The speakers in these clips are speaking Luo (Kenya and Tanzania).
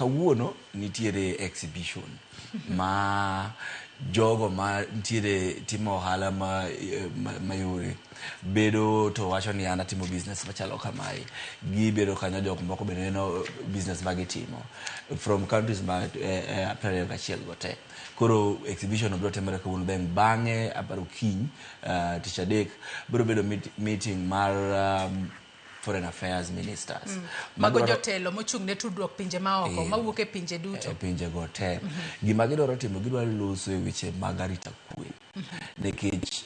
Kawuono nitiere exhibition ma jogo ma nitiere timo ohala ma, mayore bedo to wacho ni an atimo business machalo kamae. Gibedo kanyo, jok moko bende neno business ma gitimo from countries ma 21 go te. Koro exhibition biro timore kawuono, then bang'e aparo kiny, tich adek, biro bedo meeting mar foreign affairs ministers. Mago jotelo mochung' ne tudruok pinje maoko, mawuok e pinje duto. E pinje go te. Gima gidwaro timo, gidwaro loso e weche mag arita kwe. Nikech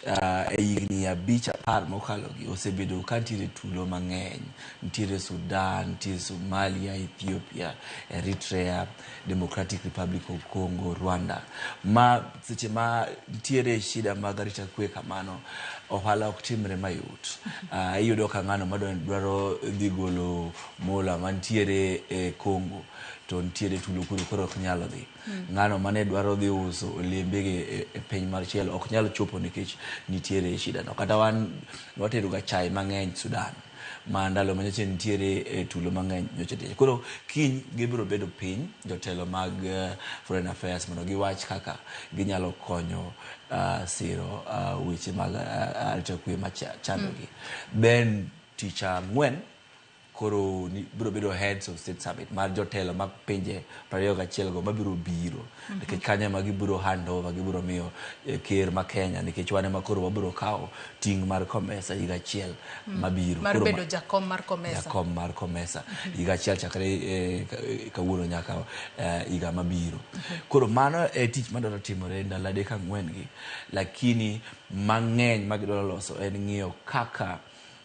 e higni 5, 10 mokalo gi osebedo ka nitiere tulo mang'eny. Nitiere Sudan, nitiere Somalia, Ethiopia, Eritrea, Democratic Republic of Congo, Rwanda. Ma seche ma nitiere shida mag arita kwe kamano, ohala ok timre mayot. Iyudo ka ng'ano madwaro dhi golo mula mantiere e Congo to nitiere tulo kuro, koro ok nyal dhi. Ng'ano mane dwaro dhi uso olembege e piny machielo ok nyal chopo nikech nitiere shida no. Kata wan watero ga chai mang'eny Sudan ma ndalo ma nyocha nitiere e tulo mang'eny nyocha tich. Koro kiny gibiro bedo piny jotelo mag foreign affairs mondo giwach kaka ginyalo konyo siro weche mag arita kwe machandogi. Then tich ang'wen koro biro bedo heads of state summit mar jotelo mag pinje 21 go mabiro biro, nikech kanyo ema gibiro hand over, gibiro miyo ker ma Kenya, nikech wan ema koro wabiro kawo ting' mar COMESA higa achiel mabiro. Mar bedo jakom mar COMESA. Jakom mar COMESA higa achiel chakre kawuono nyaka higa mabiro. Koro mano e tich madwaro timore ndalo adek ang'wen gi, lakini mang'eny ma gidwaro loso en ng'iyo kaka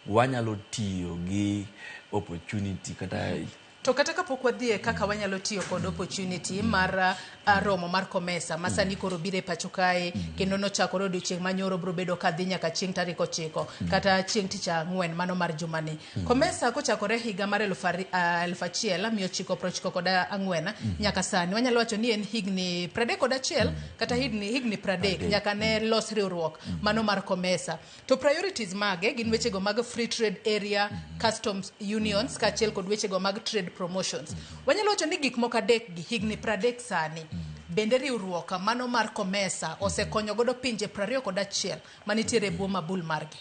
wanyalo tiyo gi opportunity kata To kata kapok wadhi e kaka wanyalo tiyo kod opportunity mar romo mar COMESA ma sani koro biro e pacho kae, kendo nochakore odiochieng' manyoro, biro bedo kadhi nyaka chieng' tarik 9 kata chieng' tich ang'wen mano mar jumani. COMESA kochakore higa mar 1994 nyaka sani, wanyalo wacho ni en higni 31 kata higni 30 nyaka ne los riwruok mano mar COMESA. To priorities mage gin wechego mag free trade area, customs unions, kaachiel kod wechego mag trade promotions. Wanyalo wacho ni gik moko adek gi, higni 30 sani, bende riwruok mano mar COMESA osekonyo godo pinje 21 manitiere e bwo mabul margi?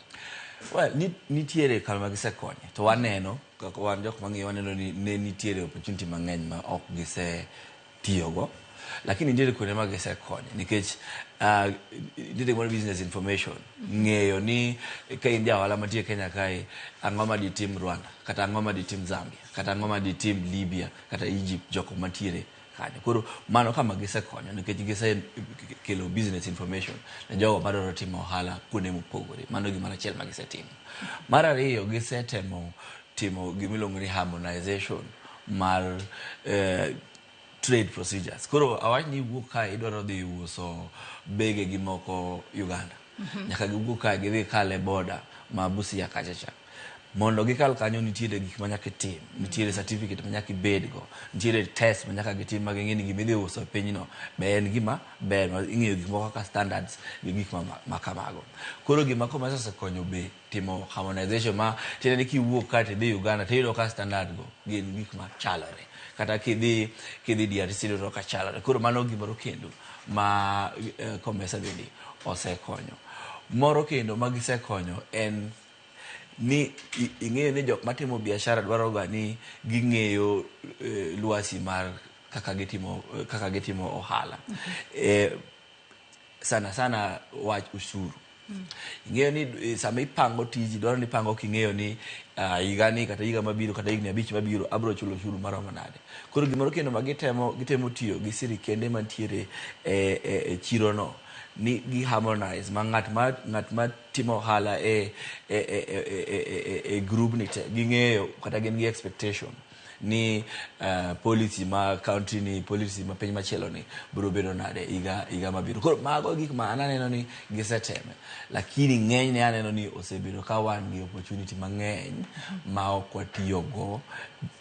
Well, nitiere kama gisekonye to waneno kaka wan jok mang'iyo, waneno ni ne nitiere opportunity mang'eny ma ok gisetiyogo, lakini nitiere kuonde ma gisekonye, nikech nitiere gimoro business information, ng'eyo ni ka in ja ohala mantie Kenya kae, ang'o ma ditim Rwanda, kata ang'o ma ditim Zambia, kata ang'o ma ditim Libya kata Egypt, jok mantiere kanyo. Koro mano kama gisekonyo, nikech gisekelo business information ne jogo madwaro timo ohala kuonde mopogore. Mano gimoro achiel ma gisetimo. Mar ariyo, gisetemo timo gimiluongo ni harmonization mar trade procedures. Koro awach ni iwuok kae idwaro dhi uso bege gi moko Uganda, nyaka giwuok kae gidhi kal e border ma Busia kacha cha. Mondo gikal kanyo, nitiere gik ma nyaka itim, nitiere certificate ma nyaka ibedgo, nitiere test ma nyaka gitim ma ging'e ni gima idhi uso e pinyno be en gima ber, ma ing'iyo gik moko kaka standards gi gik ma kamago. Koro gima COMESA osekonyo be timo harmonization, ma tiende ni kiwuok ka tidhi Uganda tiyudo ka standard go gin gik ma chalore, kata kidhi DRC tiyudo ka chalore. Koro mano gimoro kendo ma COMESA bende osekonyo. Moro kendo ma gisekonyo en ni ing'eyo ni jok matimo biashara dwaro ga ni ging'eyo lwasi mar kaka gitimo ohala, sana sana wach ushuru. Ing'eyo ni sama ipango tiji, dwaro ni ipango king'eyo ni higa ni kata higa mabiro kata higni 5 mabiro abiro chulo ushuru maromo nade. Koro gimoro kendo ma gitemo tiyo gi sirikende mantiere e chiro no ni gi harmonize ma ng'at ma timo ohala e grubni te ging'eyo kata gin gi expectation ni policy ma country ni, policy ma piny machielo ni biro bedo nade higa mabiro. Koro mago gik ma an aneno ni giseteme, lakini ng'enyne aneno ni osebedo ka wan gi opportunity mang'eny ma ok watiyogo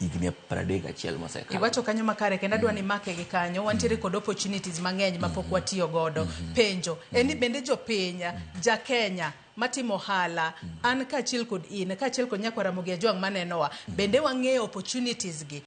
higni 31 mosekalo. Iwacho kanyo makare, kendo adwa ni make gi kanyo. Wantiere kod opportunities mang'eny mapok watiyo godo. Penjo en ni bende jopiny, ja Kenya matimo ohala, an kaachiel kod in, kaachiel kod nyakwar Ramogi Ajwang' manenowa, bende wang'eyo opportunities gi?